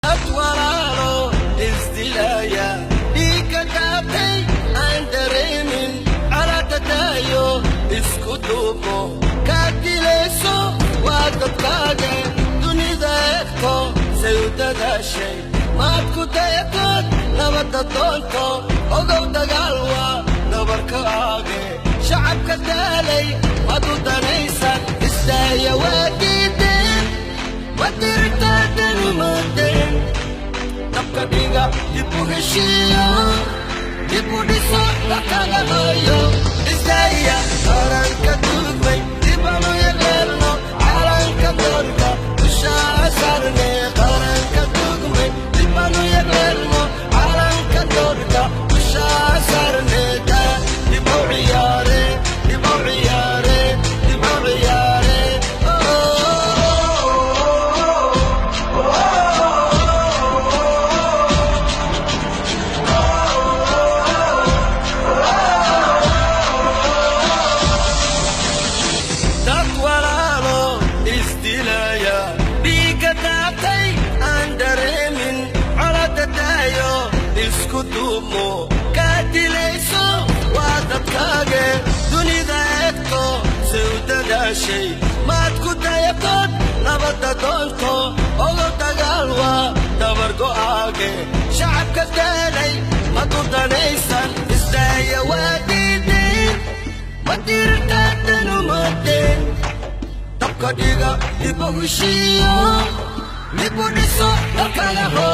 Dad walaalo isdilaya, dhiigga daatay aan dareemin, calaadadaayo, isku duubo, kaad dilayso waa dadkaaga. Dunida eegto say u dadaashay, maad ku dayatood nabadda doonto. Ogow, dagaal waa dabarka aage. Shacabka daalay maad u danaysan? Istaaya, waa diideen, madirtaadanumadeen. Dabka dhiga, dib u heshiiyo, dib u dhiso dalkaga hooyo. Istaaya, qaranka dugmay dibanu yagleelno, calanka doorka dushaa saarne. Qaranka dugmay dibanu yagleelno, calanka doorka dushaa saarne. Dib u ciyaare, dib u ciyaare, dib u ciyaare. Dad walaalo isdilaya, dhiigga daatay aan dareemin, coladadaayo, isku duubmo, kaa dilayso waa dadkaage. Dunida eegto say u dadaashay, maad ku dayatood nabadda doonto. Ogo, dagaal waa dabargo'aage. Shacabka daalay mad u danaysan? Isdaaya, waa diideen, madirtaadanumadeen. Dabka dhiga, dib u heshiiyo, dib u dhiso dalkaga hooyo.